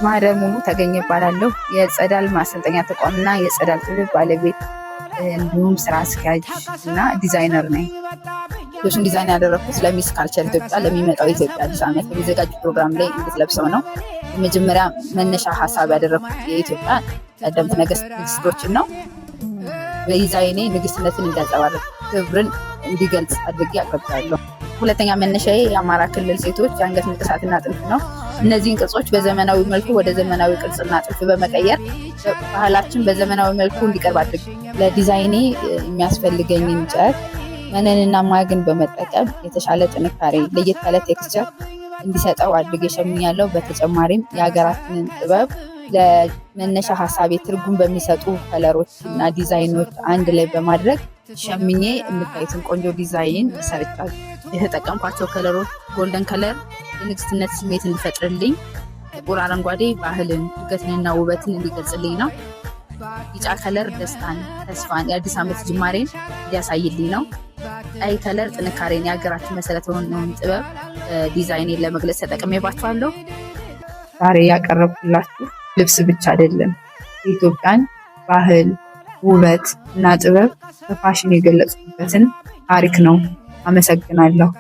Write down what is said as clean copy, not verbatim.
ማህደር ሙሉ ተገኘ እባላለሁ። የጸዳል ማሰልጠኛ ተቋምና የጸዳል ጥበብ ባለቤት እንዲሁም ስራ አስኪያጅ እና ዲዛይነር ነኝ። ልብሱን ዲዛይን ያደረግኩት ለ Miss Culture ኢትዮጵያ፣ ለሚመጣው የኢትዮጵያ አዲስ ዓመት በሚዘጋጅ ፕሮግራም ላይ እንድትለብሰው ነው። የመጀመሪያ መነሻ ሀሳብ ያደረግኩት የኢትዮጵያ ቀደምት ንግስቶችን ነው። በዲዛይኔ ንግስትነትን እንዲያንጸባርቅ፣ ክብርን እንዲገልጽ አድርጌ አቅርቤያለሁ። ሁለተኛ መነሻዬ የአማራ ክልል ሴቶች የአንገት ንቅሳትና ጥልፍ ነው። እነዚህን ቅርጾች በዘመናዊ መልኩ ወደ ዘመናዊ ቅርጽና ጥልፍ በመቀየር ባህላችን በዘመናዊ መልኩ እንዲቀርብ አድርጌ፣ ለዲዛይኔ የሚያስፈልገኝን ጨርቅ መነንና ማግን በመጠቀም የተሻለ ጥንካሬ፣ ለየት ያለ texture እንዲሰጠው አድርጌ ሸምኛለሁ። በተጨማሪም የሀገራችንን ጥበብ ለመነሻ ሀሳቤ ትርጉም በሚሰጡ color ኦች እና ዲዛይኖች አንድ ላይ በማድረግ ሸምኜ የምታዩትን ቆንጆ ዲዛይን ሰርቻለሁ። የተጠቀምኳቸው color ኦች golden color የንግስትነት ስሜት እንዲፈጥርልኝ፣ ጥቁር አረንጓዴ ባህልን፣ እድገትንና ውበትን እንዲገልጽልኝ ነው። ቢጫ color ደስታን፣ ተስፋን፣ የአዲስ ዓመት ጅማሬን እንዲያሳይልኝ ነው። ቀይ color ጥንካሬን፣ የሀገራችን መሰረት የሆነውን ጥበብ ዲዛይኔን ለመግለጽ ተጠቅሜባቸዋለሁ። ዛሬ ያቀረብኩላችሁ ልብስ ብቻ አይደለም፣ የኢትዮጵያን ባህል፣ ውበት እና ጥበብ በፋሽን የገለጽኩበትን ታሪክ ነው። አመሰግናለሁ።